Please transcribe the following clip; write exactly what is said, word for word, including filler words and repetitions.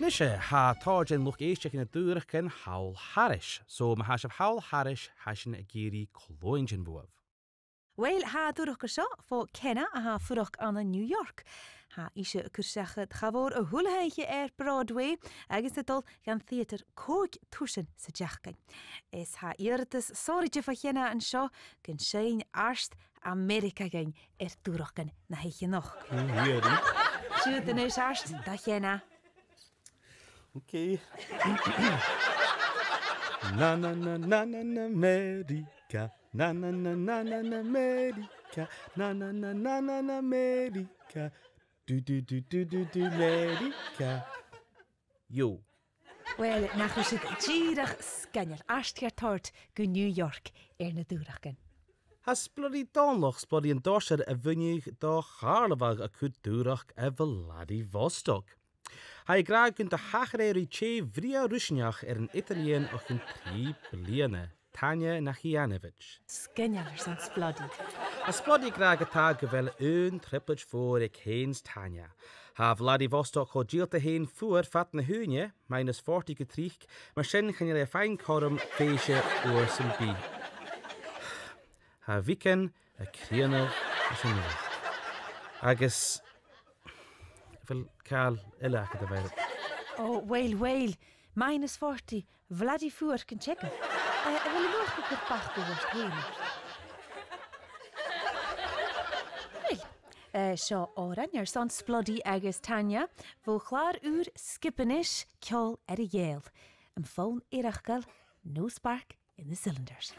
Nise, tha tòrr den luchd-èisteachd na dùrachdan thall thairis. So, ma tha sibh thall thairis, tha sinn ag iarraidh cluinntinn bhuaibh. Uill, tha an dùrachd seo bho Kenna a tha a' fuireach ann an New York. Tha ise a' cur seachad cha mhòr a h-uile h-oidhche air Broadway agus a' dol dhan theatar còig tursan san t-seachdain. Is tha iarrtas sònraichte bho Chenna an seo gun seinn Art Ameireagaidh air dùrachdan na h-oidhche a-nochd. Siuthad a-nis, Art, do Chenna. Okay. Na, na, na, na, na, na, America. Na, na, na, na, na, na, America. Na, na, na, na, na, na, America. Du, du, du, du, du, du, America. Yo. Uill, nach robh siud dìreach sgoinneil. Art, a bheil thu a' toirt gu New York air na dùrachdan? Tha Sploddy Dòmhnallach, Sploddy an Dòirsear, a bhuineadh do Chàrlabhagh, a' cur dùrachd a Vladivostok. Tha e ag ràdh gun do thachair e ri tè bhrèagha Ruiseanach air an eadar-lìon o chionn trì bliadhna, Tanya Nakhyanovich. Sgoinneil airson Sploddy. Tha Sploddy ag ràdh ge-tà gu bheil aon trioblaid mhòr aig Tanya. Tha Vladivostok cho dìolta fhèin fuar fad na h-ùine, minus forty gu tric, mar sin chan eil e a' faighinn cothrom fèise uair sam bith. Tha a mhic a' crìonadh leis an fhuar. Agus a bheil càil eile agad, a Mhàiri? Ò, uill, uill. Minus forty, Vladdy fuar gun teagamh. Eh, a bheil thu a' mothachadh gur bacadh ort fhèin? Uill, eh, seo òran airson Sploddy agus Tanya, bho chlàr ùr Skibanais, Ceòl air a Gheall. Am fonn eireachdail, no spark in the cylinders.